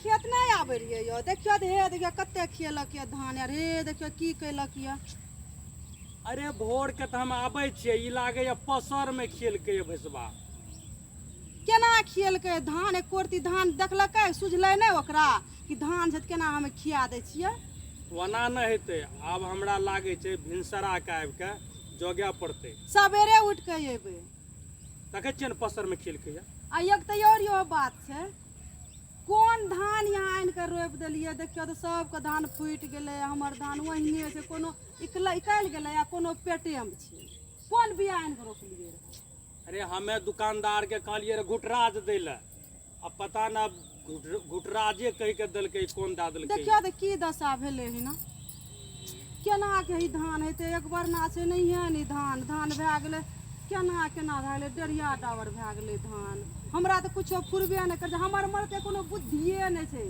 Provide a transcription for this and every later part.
खेत नहि आबै रहियै यौ। देखियौ तऽ हे देखियौ कते खियेलक यऽ धान यार, हे देखियौ की केलक यऽ। अरे भोर के तऽ हम आबै छियै, ई लागैया पसर में खियलकै यऽ भैंसबा। केना खियलकै धान? एको रत्ती धान देखलकै सुझलै नहि ओकरा कि धान छै तऽ केना हम खिया दै छियै। ओना नहि हेतै, आब हमरा लागै छै भिनसरा के आबि के जोगय पड़तै। सवेरे उठि कऽ अयबै। देखै छियै ने पसर में खियलकै यऽ। आ एक तऽ आओर इहो बात छै, कोन धान यहाँ आनि कऽ रोपि देलियै? देखियौ तऽ सबके धान फूटि गेलै, हमर धान ओहिने छै, कोनो इकलि गेलै आ कोनो पेटेमे छै। कोन बिया आनि कऽ रोपलियै रहए? अरे हमे दुकानदार के कहलियै रहे घुटराज दै लए, आ पता ना घुटराजे कहि के देलकै, कोन दए देलकै। देखियौ तऽ की दशा भेलै हन, केना के ई धान हेतै? एक बरना छै नहिये ने धान, धान भए गेलै केना केना भए गेलै, डेढ़िया डाबर भए गेलै धान। हमरा तऽ कुछो फुरबे नहि करै छै। हमर मरदके कोनो बुद्धिए नहि छै,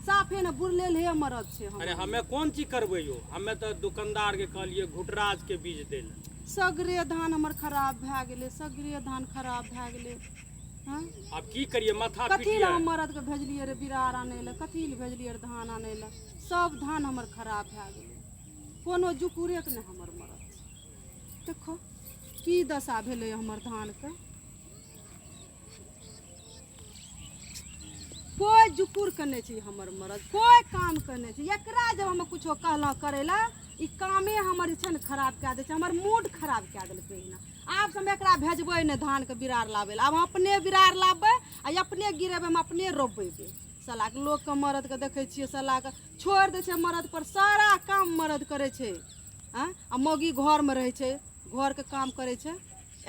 साफे ने बुड़लेलहे मरद छै हमर। अरे हमे कोन चीज करबै यौ, हमे तऽ दुकानदार के कहलियै घुटराज के बीज दै लए। सगरे धान हमर खराब भए गेलै, सगरे धान खराब भए गेलै। हँ आब की करियै, माथा कथी लए पिटियै। हम मरदके भेजलियै रे बिरार आनै लए? कथी लए भेजलियै रे धान आनै लए? सब धान हमर खराब भए गेलै, कोनो जुकुरेके नहि हमर मरद छै। देखो की दशा भेलै हमर धानके। कोइ जुकुर के नहि छै हमर मरद, कोइ काम के नहि छै। एकरा जब हम कुछो कहलहुँ करै लए, ई कामे हमर जे छै ने खराब कए दै छै, हमर मूड खराब कए देलकै हन। आब से हम एकरा भेजबै नहि धानके बिरार लाबै लए, आब हम अपने बिरार लाबबै आ अपने गिरेबै, हम अपने रोपेबै। सालाके लोकके मरदके देखै छियै, सालाके छोड़ि दै छै मरद पर, सारा काम मरद करै छै। आँय, आ मौगी घरमे रहै छै, घरके काम करै छै।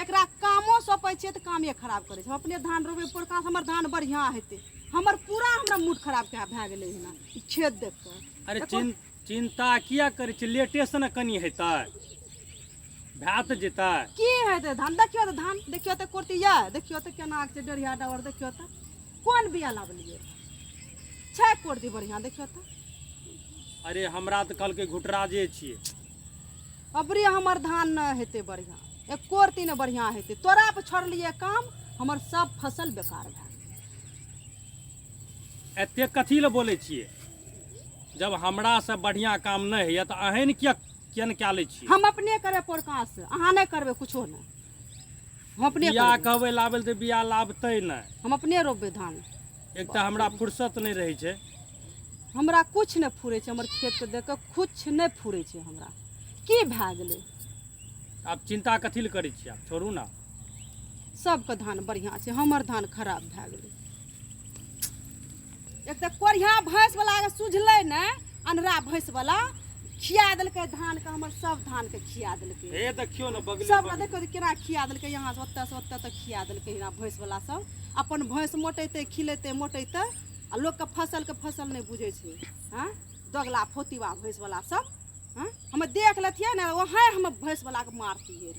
एकरा कामो सौंपै छियै तऽ कामे खराब करै छै। हम अपने धान रोपबै पोरका, हमर धान बढ़िआँ हेतै। हमर पूरा हमरा मूड खराब भए गेलै हन ई खेत देख कऽ। अरे चिन्ता किया करै छी, लेटेसँ ने कनि हेतै, भए तऽ जेतै। की हेतै धान? देखियौ तऽ धान, देखियौ तऽ कुर्ती यऽ, देखियौ तऽ केना छै डेढ़िया डबर, देखियौ तऽ कोन बिया लाबलियै छै कुर्ती बढ़िआँ, देखियौ तऽ। अरे हमरा तऽ कहलकै घुटराजे छियै। अबरी हमर धान नहि हेतै बढ़िआँ, एको रत्ती नहि बढ़िआँ हेतै। तोरा पर छोड़लियै काम, हमर सब फसल बेकार भए गेलै। एतेक कथी लए बोलै छियै? जब हमरासँ बढ़िआँ काम नहि होइए तऽ अहेँ ने किया किया ने कए लै छियै? हम अपने करबै पोरकासँ, अहाँ नहि करबै कुछो नहि, हम अपने बिया करबै। कहबै लाबै लए तऽ बिया लाबतै नहि। हम अपने रोपबै धान। एक तऽ हमरा फुर्सत नहि रहै छै। हमरा किछु नहि फुरै छै, हमर खेतके देख कऽ किछु नहि फुरै छै हमरा। की भए गेलै? आब चिन्ता कथी लए करै छियै, आब छोड़ू ने। सबके धान बढ़िआँ छै, हमर धान खराब भए गेलै। एक तऽ कोरिया भैंस वाला के सुझलै ने, अन्हरा भैंस वाला खिया देलकै धानके, हमर सब धानके खिया देलकै। हे देखियौ ने बगले सब बगले। देखियौ तऽ केना खिया देलकै, यहाँ से ओतऽ से ओतऽ तक खिया देलकै। हिना भैंस वाला सब अपन भैंस मोटेतै, खिलेतै, मोटेतै आ लोकके फसलके फसल नहि बुझै छै। हँ दोगला फोतिवा भैंस वाला सब। हँ हम देख लेतियै ने, वएह हम भैंस वाला के मारतियै।